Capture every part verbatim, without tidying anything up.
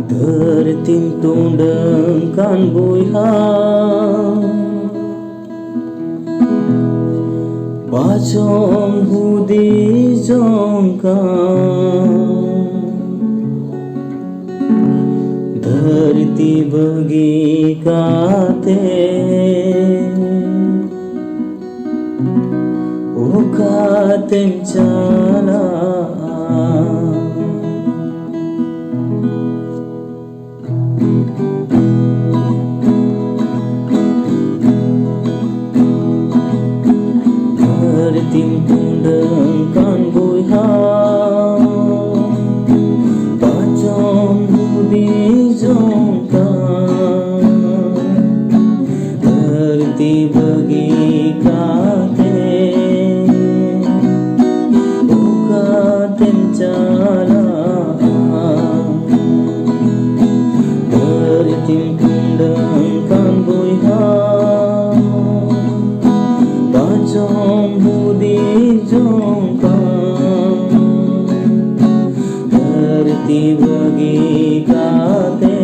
ᱫᱷᱟᱹᱨᱛᱤᱢ ᱴᱩᱰᱟᱹᱝ ᱠᱟᱱ ᱵᱚᱭᱦᱟ, ᱵᱟᱪᱚᱢ ᱦᱩᱫᱤᱥ ᱡᱚᱝ ᱠᱟᱱ, ᱫᱷᱟᱹᱨᱛᱤ ᱵᱟᱹᱜᱤ ᱠᱟᱛᱮ ᱚᱠᱟᱛᱮᱢ ᱪᱟᱞᱟᱜᱼᱟ? ᱫᱷᱟᱹᱨᱛᱤᱢ ᱴᱩᱰᱟᱹᱝ ᱠᱟᱱ ᱵᱚᱭᱦᱟ, ᱵᱟᱪᱚᱢ ᱦᱩᱫᱤᱥ ᱡᱚᱝ ᱠᱟᱱ, ᱫᱷᱟᱹᱨᱛᱤ ᱵᱟᱹᱜᱤ ᱠᱟᱛᱮ ᱚᱠᱟᱛᱮᱢ ᱪᱟᱞᱟᱜᱼᱟ? ᱫᱷᱟᱹᱨᱛᱤᱢ ᱴᱩᱰᱟᱹᱝ ᱠᱟᱱ ᱵᱚᱭᱦᱟ, ᱵᱟᱪᱚᱢ ᱦᱩᱫᱤᱥ ᱡᱚᱝ ᱠᱟᱱ, ᱫᱷᱟᱹᱨᱛᱤ ᱵᱟᱹᱜᱤ ᱠᱟᱛᱮ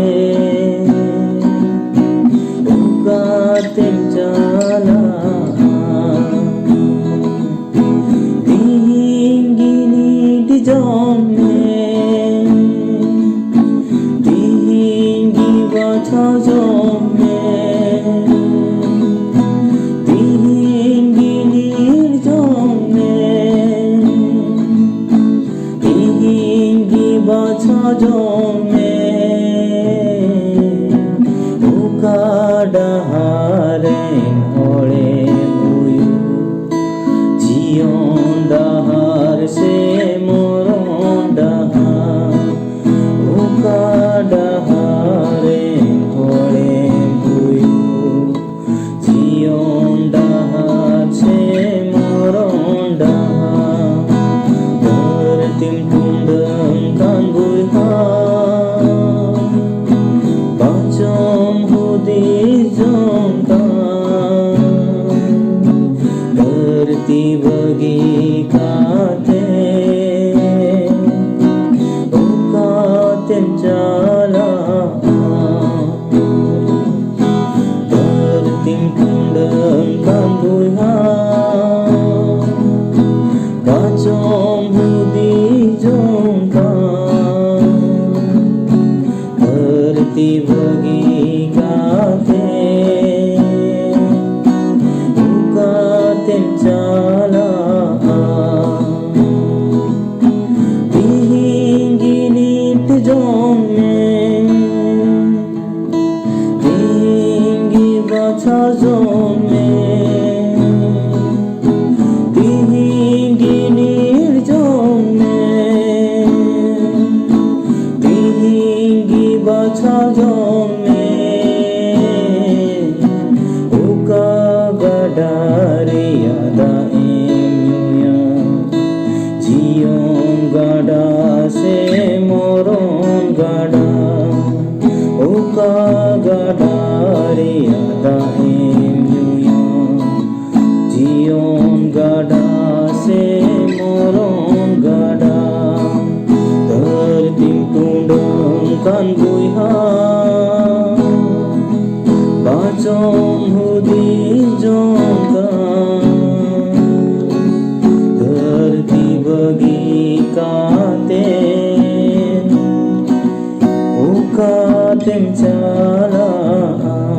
ᱚᱠᱟᱛᱮᱢ ᱪᱟᱞᱟᱜᱼᱟ? ᱛᱤᱦᱤᱧ ᱜᱮ ᱱᱤᱫ ᱡᱚᱢ ᱢᱮ, ᱛᱤᱦᱤᱧ ᱜᱮ ᱵᱟᱪᱷᱟᱣ ᱡᱚᱢ ᱢᱮ, ᱛᱤᱦᱤᱧ ᱜᱮ ᱱᱤᱨ ᱡᱚᱢ ᱢᱮ, ᱛᱤᱦᱤᱧ ᱜᱮ ᱵᱟᱪᱷᱟᱣ ᱡᱚᱝ ᱢᱮ, ᱚᱠᱟ ᱰᱟᱦᱟᱨ ᱨᱮᱱ ᱦᱚᱲᱮᱢ ᱦᱩᱭᱩᱜ, ᱡᱤᱭᱚᱱ ᱰᱟᱦᱟᱨ ᱥᱮ ᱢᱚᱨᱚᱱ ᱰᱟᱦᱟᱨ, ᱚᱠᱟ ᱰᱟᱦᱟᱨ ᱨᱮᱱ ᱦᱚᱲᱮᱢ ᱦᱩᱭᱩᱜ, ᱡᱤᱭᱚᱱ ᱰᱟᱦᱟᱨ ᱥᱮ ᱢᱚᱨᱚᱱ ᱰᱟᱦᱟᱨ, ᱫᱷᱟᱹᱨᱛᱤᱢ ᱴᱩᱰᱟᱹᱝ ᱠᱟᱱ ᱵᱚᱭᱦᱟ, ᱵᱟᱪᱚᱢ ᱦᱩᱫᱤᱥ ᱡᱚᱝ ᱠᱟᱱ᱾ ᱛᱮᱢ ᱪᱟᱞᱟᱜᱼᱟ᱾